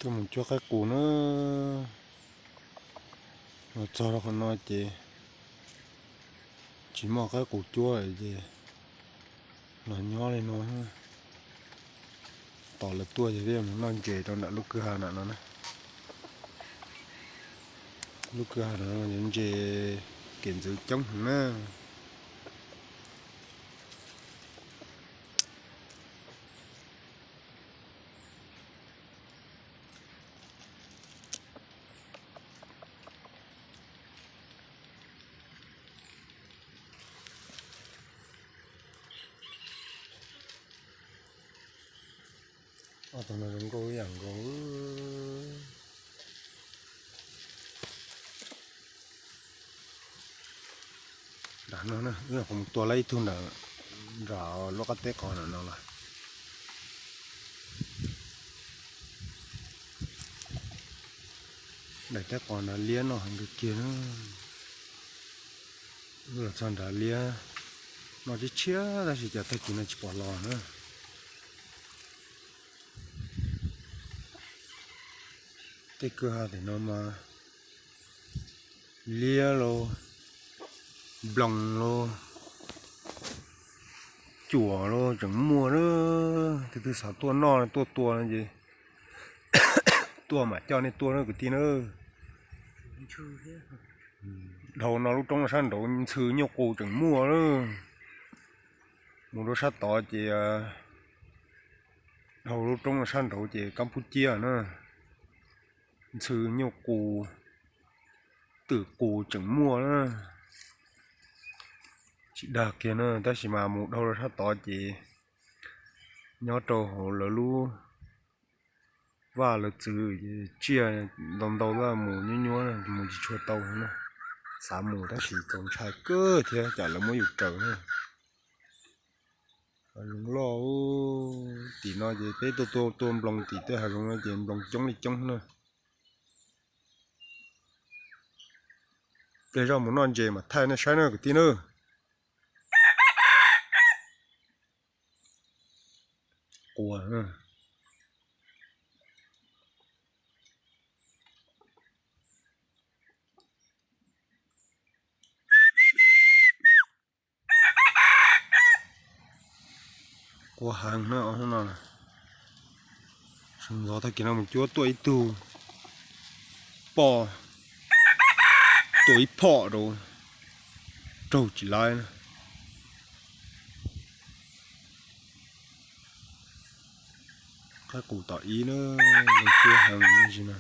Mus cuab qaib qus na. Los txog rau qhov no ces tsis muaj qaib qus cuab ces los nyob li no. Tos lawv tuaj ces peb mus noj ntses rau nram lub kwj ha nram no na. Lub kwj ha no yog ntses kev ntxwv coob heev na. Ob tug no zoo nkauj ib yam nkaus. Nram no na, wb mus tua lawm ib tug nram, nram lub qab teb qos nram no los. Daim teb qos nrad liab noj heev kawg kiag na. Wb los txog nrad liab noj tshiab tshiab tab sis cas tag kis no tsis pom los na. Tej kwj ha tim no mas liab los, nploos los, cuam los tseem muaj na. Tus twg xav tuaj noj tuaj tua no ces tuaj mam coj nej tuaj na kwv tij na. Dhau no lub roob no sab nraud ntxhw nyuj qus tseem muaj na. Mus rau sab tod ces dhau lub roob no sab nraud ces kab pub ciab na. Ntxhw nyuj qus, twm qus tseem muaj na. Tsis dag kiag na tab sis mas mus dhau rau sab tod ces nyob rau hauv lawv lub vaj lawv txwv ces tsiaj ntau ntau vaj mus nyuab nyuab mus tsis tshua tau na. Xav mus tab sis txaus ntshai kawg thiab cas lawv muab yus raws na. Hav zoov loj, tim no ces peb tuaj tua tua nploos tim tej hav zoov no ces nploos coob li coob na. Pliag zoj mus noj ntses mas thaij nej saib na kwv tij na. Quas, quas heev na ob hnub no. Sawv ntxov tag kis no mus cuab tuaj ib tug poj, tuaj ib phom rau, raug tsis laib na. Qaib qus tom ib na, zoo cuab heev ntsis na.